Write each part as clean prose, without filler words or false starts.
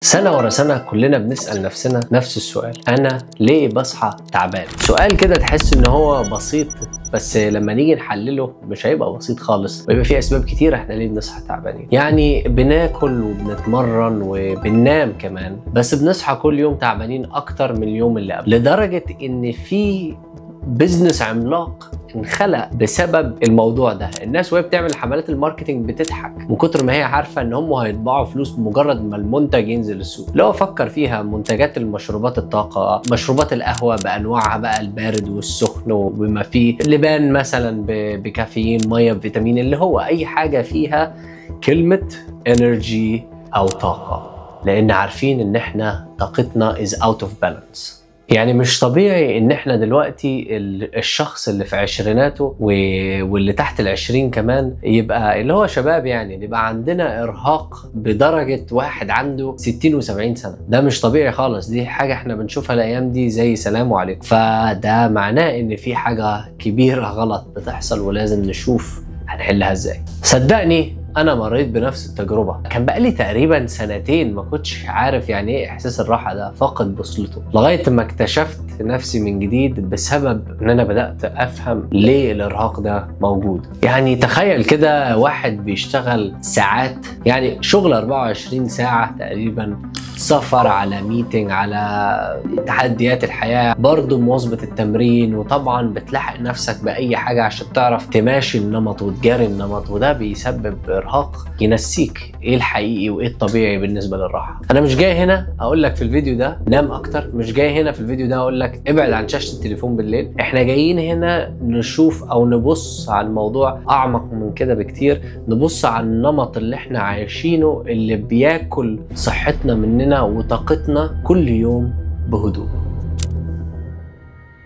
سنة ورا سنة كلنا بنسأل نفسنا نفس السؤال، أنا ليه بصحى تعبان؟ سؤال كده تحس إن هو بسيط، بس لما نيجي نحلله مش هيبقى بسيط خالص، ويبقى فيه أسباب كتير إحنا ليه بنصحى تعبانين. يعني بناكل وبنتمرن وبننام كمان، بس بنصحى كل يوم تعبانين أكتر من اليوم اللي قبل، لدرجة إن في business عملاق انخلق بسبب الموضوع ده. الناس وهي بتعمل حملات ال marketing بتضحك من كتر ما هي عارفه ان هم هيطبعوا فلوس بمجرد ما المنتج ينزل السوق. لو فكر فيها، منتجات المشروبات الطاقة، مشروبات القهوة بانواعها بقى، البارد والسخن وبما فيه، لبان مثلا بكافيين، مية بفيتامين، اللي هو اي حاجة فيها كلمة energy او طاقة، لان عارفين ان احنا طاقتنا is out of balance. يعني مش طبيعي ان احنا دلوقتي الشخص اللي في عشريناته واللي تحت العشرين كمان يبقى اللي هو شباب، يعني يبقى عندنا ارهاق بدرجة واحد عنده 60 و70 سنة. ده مش طبيعي خالص، دي حاجة احنا بنشوفها الايام دي زي سلام عليكم. فده معناه ان في حاجة كبيرة غلط بتحصل ولازم نشوف هنحلها ازاي. صدقني انا مريت بنفس التجربة، كان بقالي تقريبا سنتين ما كنتش عارف يعني ايه احساس الراحة ده، فاقد بوصلته، لغاية ما اكتشفت نفسي من جديد بسبب ان انا بدات افهم ليه الارهاق ده موجود. يعني تخيل كده واحد بيشتغل ساعات، يعني شغل 24 ساعة تقريبا، سفر على meeting، على تحديات الحياة، برضه مواظبه التمرين، وطبعا بتلحق نفسك باي حاجة عشان تعرف تماشي النمط وتجاري النمط، وده بيسبب ارهاق ينسيك ايه الحقيقي وايه الطبيعي بالنسبة للراحة. انا مش جاي هنا اقول لك في الفيديو ده نام اكتر، مش جاي هنا في الفيديو ده اقول لك ابعد عن شاشة التليفون بالليل. احنا جايين هنا نشوف او نبص على الموضوع اعمق من كده بكتير، نبص على النمط اللي احنا عايشينه اللي بياكل صحتنا مننا وطاقتنا كل يوم بهدوء.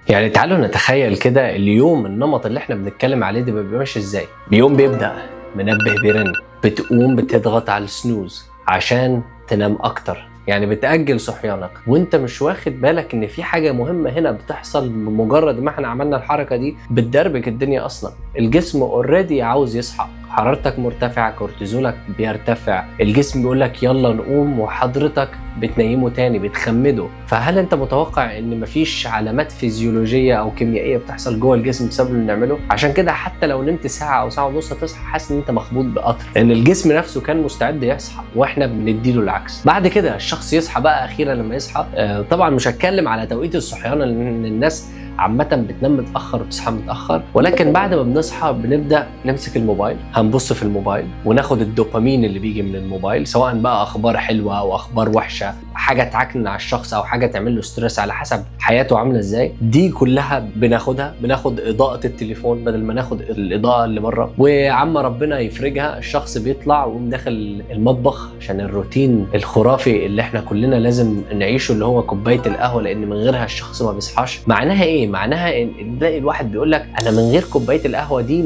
يعني تعالوا نتخيل كده اليوم النمط اللي احنا بنتكلم عليه ده بيبقى ماشي ازاي. بيوم بيبدأ منبه بيرن، بتقوم بتضغط على السنوز عشان تنام اكتر، يعني بتأجل صحيانك وانت مش واخد بالك ان في حاجة مهمة هنا بتحصل. بمجرد ما احنا عملنا الحركة دي بتدربك الدنيا اصلا، الجسم already عاوز يصحى، حرارتك مرتفعة، كورتيزولك بيرتفع، الجسم بيقولك يلا نقوم، وحضرتك بتنيمه تاني، بتخمده. فهل انت متوقع ان مفيش علامات فيزيولوجية او كيميائية بتحصل جوه الجسم بسبب اللي بنعمله؟ عشان كده حتى لو نمت ساعة او ساعة ونص هتصحى حاسس ان انت مخبوط بقطر، لان الجسم نفسه كان مستعد يصحى واحنا بنديله العكس. بعد كده الشخص يصحى بقى اخيرا لما يصحى، طبعا مش هتكلم على توقيت الصحيان لان الناس عامة بتنام متأخر وبتصحى متأخر، ولكن بعد ما بنصحى بنبدأ نمسك الموبايل، هنبص في الموبايل وناخد الدوبامين اللي بيجي من الموبايل، سواء بقى أخبار حلوة أو أخبار وحشة، حاجة تعكنن على الشخص أو حاجة تعمل له stress على حسب حياته عاملة إزاي، دي كلها بناخدها. بناخد إضاءة التليفون بدل ما ناخد الإضاءة اللي بره، وعم ربنا يفرجها الشخص بيطلع ويقوم داخل المطبخ عشان الروتين الخرافي اللي احنا كلنا لازم نعيشه اللي هو كوباية القهوة، لأن من غيرها الشخص ما بيصحاش. معناها إيه؟ معناها ان تلاقي الواحد بيقول لك انا من غير كوباية القهوة دي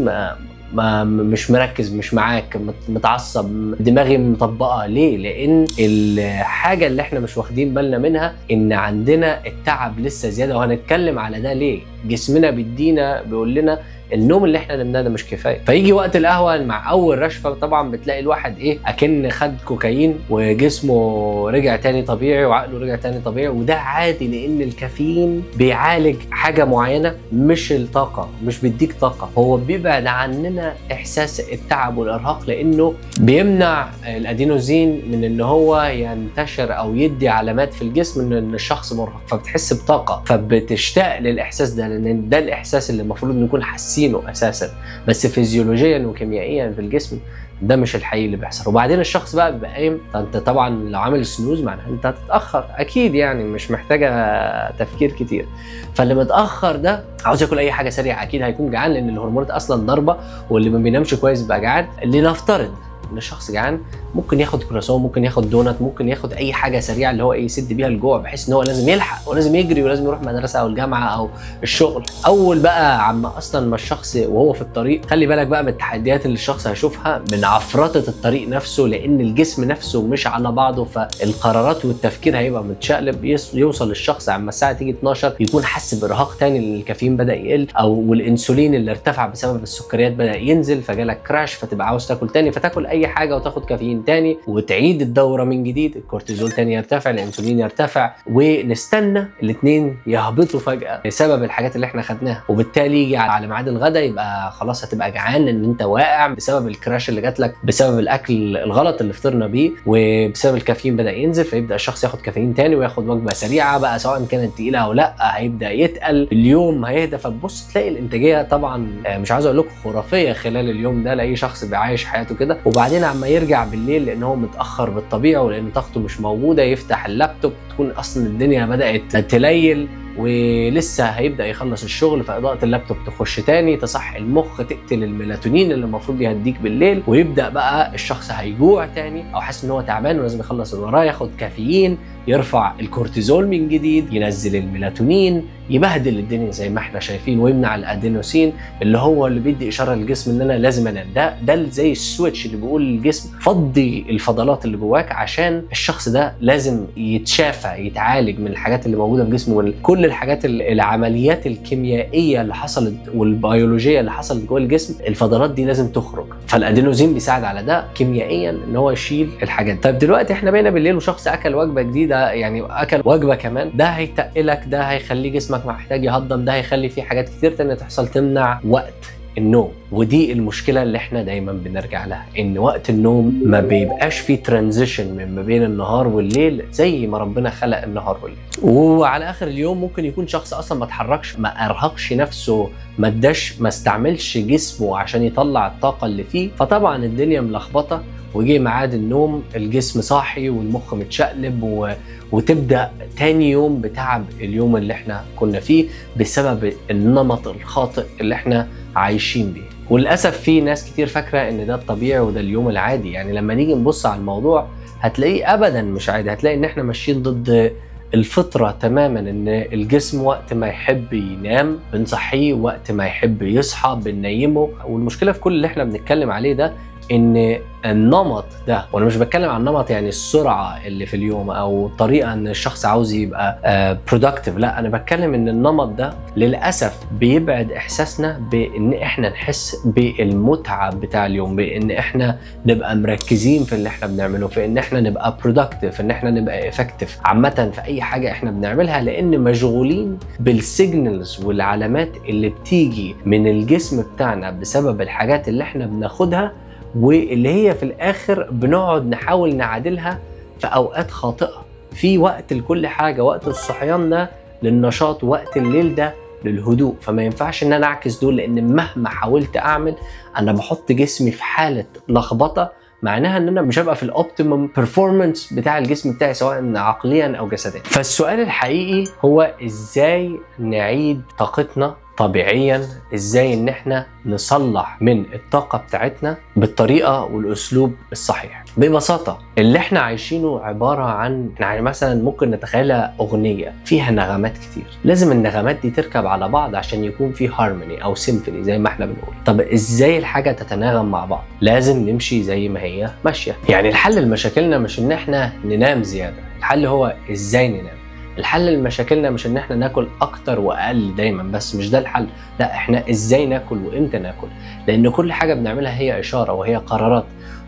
ما مش مركز، مش معاك، متعصب، دماغي مطبقه. ليه؟ لان الحاجة اللي احنا مش واخدين بالنا منها ان عندنا التعب لسه زيادة، وهنتكلم على ده ليه. جسمنا بيدينا بيقول لنا النوم اللي احنا نمناه ده مش كفاية. فيجي وقت القهوة مع اول رشفه طبعا بتلاقي الواحد ايه، اكن خد كوكايين وجسمه رجع تاني طبيعي وعقله رجع تاني طبيعي، وده عادي لان الكافيين بيعالج حاجة معينة مش الطاقة، مش بيديك طاقة، هو بيبعد عننا احساس التعب والارهاق لانه بيمنع الادينوزين من ان هو ينتشر او يدي علامات في الجسم ان الشخص مرهق، فبتحس بطاقة، فبتشتاق للاحساس ده لان ده الاحساس اللي المفروض نكون حاسين اساسا، بس فيزيولوجيا وكيميائيا في الجسم ده مش الحقيقي اللي بيحصل. وبعدين الشخص بقى بيبقى قايم، فانت طبعا لو عامل snooze معناها انت هتتاخر اكيد، يعني مش محتاجه تفكير كتير. فاللي متاخر ده عاوز ياكل اي حاجة سريعة، اكيد هيكون جعان لان الهرمونات اصلا ضاربه، واللي ما بينامش كويس بقى جعان. لنفترض ان الشخص جعان، ممكن ياخد كرواسون، ممكن ياخد دونات، ممكن ياخد اي حاجة سريعة اللي هو ايه يسد بيها الجوع، بحيث ان هو لازم يلحق ولازم يجري ولازم يروح مدرسه او الجامعة او الشغل. اول بقى عم اصلا ما الشخص وهو في الطريق، خلي بالك بقى من التحديات اللي الشخص هيشوفها من عفرطه الطريق نفسه، لان الجسم نفسه مش على بعضه، فالقرارات والتفكير هيبقى متشقلب. يوصل الشخص عما الساعة تيجي 12 يكون حس بارهاق تاني لان الكافيين بدا يقل، او والانسولين اللي ارتفع بسبب السكريات بدا ينزل، فجالك crash، فتبقى عاوز تاكل تاني، فتاكل اي اي حاجة وتاخد كافيين تاني وتعيد الدورة من جديد، الكورتيزول تاني يرتفع، الانسولين يرتفع، ونستنى الاثنين يهبطوا فجاة بسبب الحاجات اللي احنا خدناها. وبالتالي يجي على ميعاد الغداء يبقى خلاص هتبقى جعان ان انت واقع بسبب ال crash اللي جات لك بسبب الاكل الغلط اللي فطرنا بيه، وبسبب الكافيين بدا ينزل، فيبدا الشخص ياخد كافيين تاني وياخد وجبة سريعة بقى سواء كانت تقيلة او لا، هيبدا يتقل، اليوم هيهدى. فتبص تلاقي الانتاجية طبعا مش عاوز اقول لكم خرافية خلال اليوم ده لاي شخص بيعيش حياته كده. وبعدين عما يرجع بالليل لان هو متاخر بالطبيعي ولان طاقته مش موجودة، يفتح اللابتوب تكون اصلا الدنيا بدات تليل ولسه هيبدا يخلص الشغل، فاضاءه اللابتوب تخش تاني تصحي المخ، تقتل الميلاتونين اللي المفروض يهديك بالليل، ويبدا بقى الشخص هيجوع تاني او حاسس ان هو تعبان ولازم يخلص اللي وراه، ياخد كافيين، يرفع الكورتيزول من جديد، ينزل الميلاتونين، يبهدل الدنيا زي ما احنا شايفين، ويمنع الادينوسين اللي هو اللي بيدي اشارة للجسم ان انا لازم انام. ده زي ال switch اللي بيقول للجسم فضي الفضلات اللي جواك، عشان الشخص ده لازم يتشافى، يتعالج من الحاجات اللي موجودة في جسمه، كل الحاجات العمليات الكيميائية اللي حصلت والبيولوجيه اللي حصلت جوه الجسم، الفضلات دي لازم تخرج. فالادينوزين بيساعد على ده كيميائيا ان هو يشيل الحاجات. طيب دلوقتي احنا بقينا بالليل وشخص اكل وجبة جديدة، يعني اكل وجبة كمان، ده هيتقلك، ده هيخلي جسمك محتاج يهضم، ده هيخلي فيه حاجات كتير تانية تحصل تمنع وقت النوم. ودي المشكلة اللي احنا دايما بنرجع لها، ان وقت النوم ما بيبقاش فيه transition من ما بين النهار والليل زي ما ربنا خلق النهار والليل. وعلى اخر اليوم ممكن يكون شخص اصلا ما اتحركش، ما ارهقش نفسه، ما اداش، ما استعملش جسمه عشان يطلع الطاقة اللي فيه، فطبعا الدنيا ملخبطة. وجي ميعاد النوم الجسم صاحي والمخ متشقلب، وتبدا تاني يوم بتعب اليوم اللي احنا كنا فيه بسبب النمط الخاطئ اللي احنا عايشين بيه. وللاسف في ناس كتير فاكره ان ده الطبيعي وده اليوم العادي. يعني لما نيجي نبص على الموضوع هتلاقيه ابدا مش عادي، هتلاقي ان احنا ماشيين ضد الفطرة تماما، ان الجسم وقت ما يحب ينام بنصحيه، وقت ما يحب يصحى بننيمه. والمشكلة في كل اللي احنا بنتكلم عليه ده ان النمط ده، وانا مش بتكلم عن النمط يعني السرعة اللي في اليوم او طريقه ان الشخص عاوز يبقى productive، لا انا بتكلم ان النمط ده للاسف بيبعد احساسنا بان احنا نحس بالمتعة بتاع اليوم، بان احنا نبقى مركزين في اللي احنا بنعمله، في ان احنا نبقى productive، في ان احنا نبقى effective عامة في اي حاجة احنا بنعملها، لان مشغولين بال signals والعلامات اللي بتيجي من الجسم بتاعنا بسبب الحاجات اللي احنا بناخدها، واللي هي في الآخر بنقعد نحاول نعادلها في أوقات خاطئة. في وقت لكل حاجة، وقت الصحيان ده للنشاط، وقت الليل ده للهدوء، فما ينفعش إن أنا أعكس دول، لأن مهما حاولت أعمل أنا بحط جسمي في حالة لخبطة، معناها ان انا مش هبقى في ال optimum performance بتاع الجسم بتاعي سواء عقليا او جسديا. فالسؤال الحقيقي هو ازاي نعيد طاقتنا طبيعيا، ازاي ان احنا نصلح من الطاقة بتاعتنا بالطريقة والاسلوب الصحيح. ببساطة اللي احنا عايشينه عبارة عن، يعني مثلا ممكن نتخيلها اغنية فيها نغمات كتير، لازم النغمات دي تركب على بعض عشان يكون في هارموني او سيمفوني زي ما احنا بنقول. طب ازاي الحاجة تتناغم مع بعض؟ لازم نمشي زي ما هي ماشية. يعني الحل لمشاكلنا مش ان احنا ننام زيادة، الحل هو ازاي ننام. الحل لمشاكلنا مش ان احنا ناكل اكتر واقل دايما، بس مش ده الحل، لا احنا ازاي ناكل وامتى ناكل، لان كل حاجة بنعملها هي اشارة وهي قرارات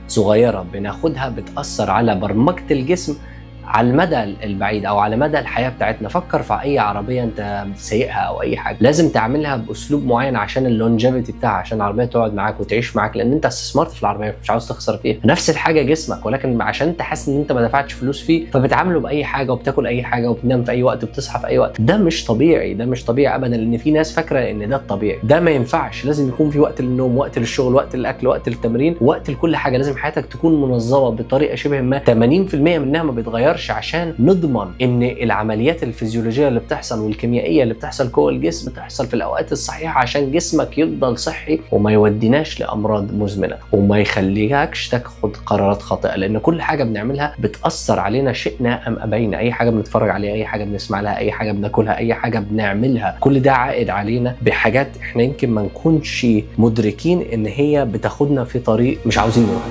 صغيرة بناخدها بتاثر على برمجة الجسم على المدى البعيد او على مدى الحياة بتاعتنا. فكر في اي عربية انت سايقها او اي حاجة، لازم تعملها باسلوب معين عشان ال longevity بتاعها، عشان العربية تقعد معاك وتعيش معاك، لان انت استثمرت في العربية مش عاوز تخسر فيها. نفس الحاجة جسمك، ولكن عشان انت حاسس ان انت ما دفعتش فلوس فيه فبتعامله باي حاجة وبتاكل اي حاجة وبتنام في اي وقت وبتصحى في اي وقت. ده مش طبيعي، ده مش طبيعي ابدا، لان في ناس فاكره ان ده الطبيعي. ده ما ينفعش، لازم يكون في وقت للنوم، وقت للشغل، وقت للاكل، وقت للتمرين، وقت لكل حاجة. لازم حياتك تكون منظمة بطريقة شبه ما 80% منها ما بيتغيرش، عشان نضمن ان العمليات الفيزيولوجية اللي بتحصل والكيميائيه اللي بتحصل جوه الجسم تحصل في الاوقات الصحيحة، عشان جسمك يفضل صحي وما يوديناش لامراض مزمنة وما يخليكش تاخد قرارات خاطئه، لان كل حاجة بنعملها بتاثر علينا شئنا ام ابينا. اي حاجة بنتفرج عليها، اي حاجة بنسمع لها، اي حاجة بناكلها، اي حاجة بنعملها، كل ده عائد علينا بحاجات احنا يمكن ما نكونش مدركين ان هي بتاخدنا في طريق مش عاوزين نروح.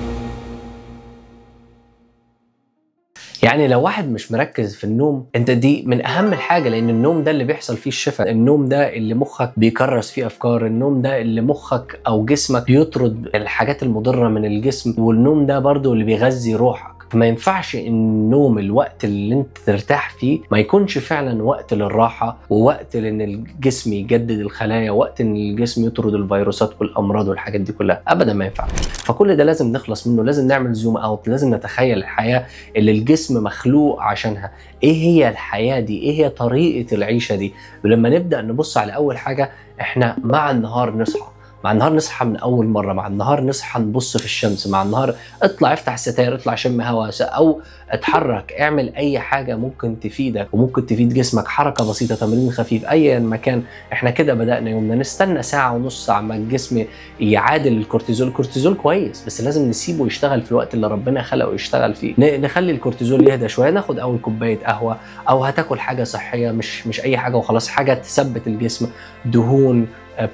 يعني لو واحد مش مركز في النوم، انت دي من اهم الحاجة، لان النوم ده اللي بيحصل فيه الشفاء، النوم ده اللي مخك بيكرس فيه افكار، النوم ده اللي مخك او جسمك بيطرد الحاجات المضرة من الجسم، والنوم ده برضو اللي بيغذي روحك. فما ينفعش النوم الوقت اللي انت ترتاح فيه ما يكونش فعلا وقت للراحة، ووقت لان الجسم يجدد الخلايا، وقت ان الجسم يطرد الفيروسات والامراض والحاجات دي كلها، ابدا ما ينفعش. فكل ده لازم نخلص منه، لازم نعمل zoom out، لازم نتخيل الحياة اللي الجسم مخلوق عشانها، ايه هي الحياة دي، ايه هي طريقة العيشة دي. ولما نبدأ نبص على اول حاجة، احنا مع النهار نصحى، مع النهار نصحى من اول مرة، مع النهار نصحى نبص في الشمس، مع النهار اطلع افتح الستاير، اطلع شم هواء، او اتحرك، اعمل اي حاجة ممكن تفيدك وممكن تفيد جسمك، حركة بسيطة، تمرين خفيف، ايا مكان. احنا كده بدانا يومنا. نستنى ساعة ونص عما الجسم يعادل الكورتيزول. الكورتيزول كويس، بس لازم نسيبه يشتغل في الوقت اللي ربنا خلقه يشتغل فيه. نخلي الكورتيزول يهدى شوية، ناخد اول كوباية قهوة، او هتاكل حاجة صحية، مش اي حاجة وخلاص، حاجة تثبت الجسم، دهون،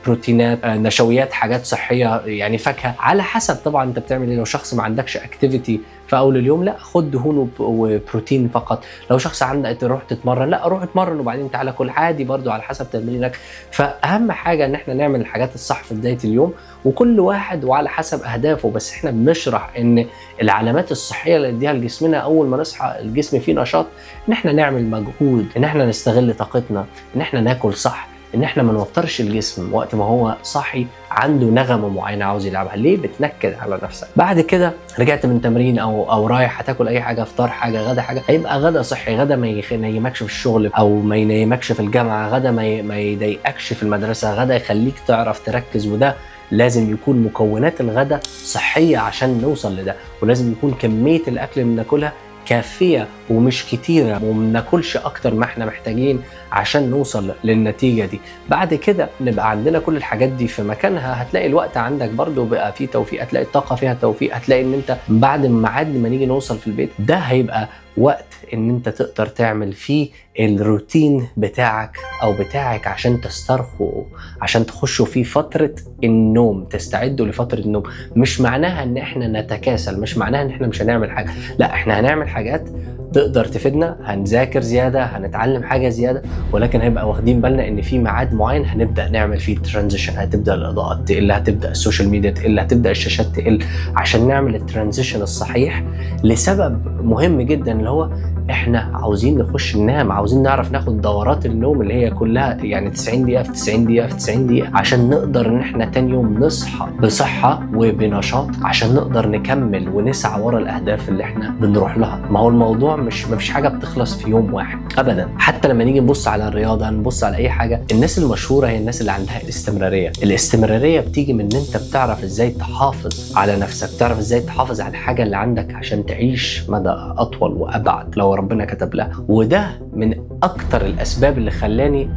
بروتينات، نشويات، حاجات صحية، يعني فاكهة، على حسب طبعا انت بتعمل ايه. لو شخص ما عندكش activity في اول اليوم، لا خد دهون وبروتين فقط. لو شخص عندك تروح تتمرن، لا روح اتمرن وبعدين تعالى كل، عادي برضو على حسب تمرينك. فاهم حاجة ان احنا نعمل الحاجات الصح في بداية اليوم، وكل واحد وعلى حسب اهدافه، بس احنا بنشرح ان العلامات الصحية اللي نديها لجسمنا اول ما نصحى الجسم فيه نشاط، ان احنا نعمل مجهود، ان احنا نستغل طاقتنا، ان احنا ناكل صح، ان احنا ما نوترش الجسم وقت ما هو صاحي عنده نغمة معينة عاوز يلعبها. ليه بتنكد على نفسك؟ بعد كده رجعت من تمرين او رايح هتاكل اي حاجة، فطار حاجة، غدا حاجة، هيبقى غدا صحي، غدا ما ينيمكش في الشغل او ما ينيمكش في الجامعة، غدا ما يضايقكش في المدرسة، غدا يخليك تعرف تركز. وده لازم يكون مكونات الغدا صحية عشان نوصل لده، ولازم يكون كمية الاكل اللي بناكلها كافية ومش كتيرة، ومناكلش أكتر ما احنا محتاجين عشان نوصل للنتيجة دي. بعد كده نبقى عندنا كل الحاجات دي في مكانها، هتلاقي الوقت عندك برضو بقى فيه توفيق، هتلاقي الطاقة فيها توفيق، هتلاقي ان انت بعد ما نيجي نوصل في البيت ده هيبقى وقت ان انت تقدر تعمل فيه الروتين بتاعك او بتاعك عشان تسترخوا، عشان تخشوا في فترة النوم، تستعدوا لفترة النوم. مش معناها ان احنا نتكاسل، مش معناها ان احنا مش هنعمل حاجة، لا احنا هنعمل حاجات تقدر تفيدنا، هنذاكر زيادة، هنتعلم حاجة زيادة، ولكن هيبقى واخدين بالنا ان في ميعاد معين هنبدأ نعمل فيه transition، هتبدأ الإضاءات تقل، هتبدأ ال social media تقل، هتبدأ الشاشات تقل، عشان نعمل ال transition الصحيح لسبب مهم جدا اللي هو احنا عاوزين نخش ننام، عاوزين نعرف ناخد دورات النوم اللي هي كلها يعني 90 دقيقة في 90 دقيقة في 90 دقيقة، عشان نقدر ان احنا تاني يوم نصحى بصحة وبنشاط، عشان نقدر نكمل ونسعى ورا الأهداف اللي احنا بنروح لها. ما هو الموضوع مش مفيش حاجة بتخلص في يوم واحد ابدا. حتى لما نيجي نبص على الرياضة، نبص على اي حاجة، الناس المشهورة هي الناس اللي عندها الاستمرارية. الاستمرارية بتيجي من ان انت بتعرف ازاي تحافظ على نفسك، بتعرف ازاي تحافظ على الحاجة اللي عندك عشان تعيش مدى اطول وابعد لو ربنا كتب لها. وده من اكتر الاسباب اللي خلاني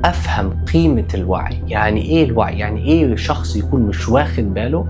افهم قيمة الوعي. يعني ايه الوعي؟ يعني ايه شخص يكون مش واخد باله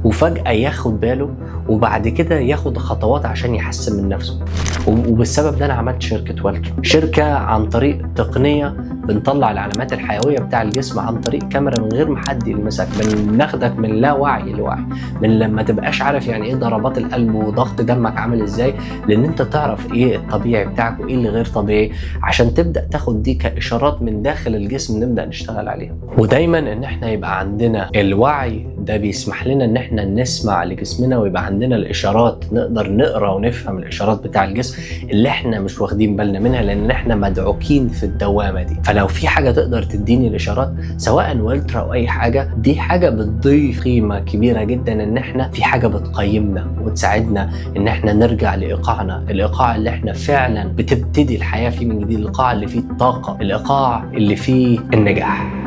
وفجأة ياخد باله وبعد كده ياخد خطوات عشان يحسن من نفسه. وبالسبب ده انا عملت شركة والترا، شركة عن طريق تقنية بنطلع العلامات الحيوية بتاع الجسم عن طريق كاميرا من غير ما حد يلمسك، بناخدك من لا وعي لوعي، من لما تبقاش عارف يعني ايه ضربات القلب وضغط دمك عامل ازاي، لان انت تعرف ايه الطبيعي بتاعك وايه اللي غير طبيعي، عشان تبدأ تاخد دي كإشارات من داخل الجسم نبدأ نشتغل عليها. ودايما ان احنا يبقى عندنا الوعي ده بيسمح لنا ان احنا نسمع لجسمنا، ويبقى عندنا الاشارات، نقدر نقرا ونفهم الاشارات بتاع الجسم اللي احنا مش واخدين بالنا منها، لان احنا مدعوكين في الدوامة دي. فلو في حاجة تقدر تديني الاشارات سواء والترا او اي حاجة، دي حاجة بتضيف قيمة كبيرة جدا، ان احنا في حاجة بتقيمنا وتساعدنا ان احنا نرجع لايقاعنا، الايقاع اللي احنا فعلا بتبتدي الحياة فيه من جديد، الايقاع اللي فيه الطاقة، الايقاع اللي فيه النجاح.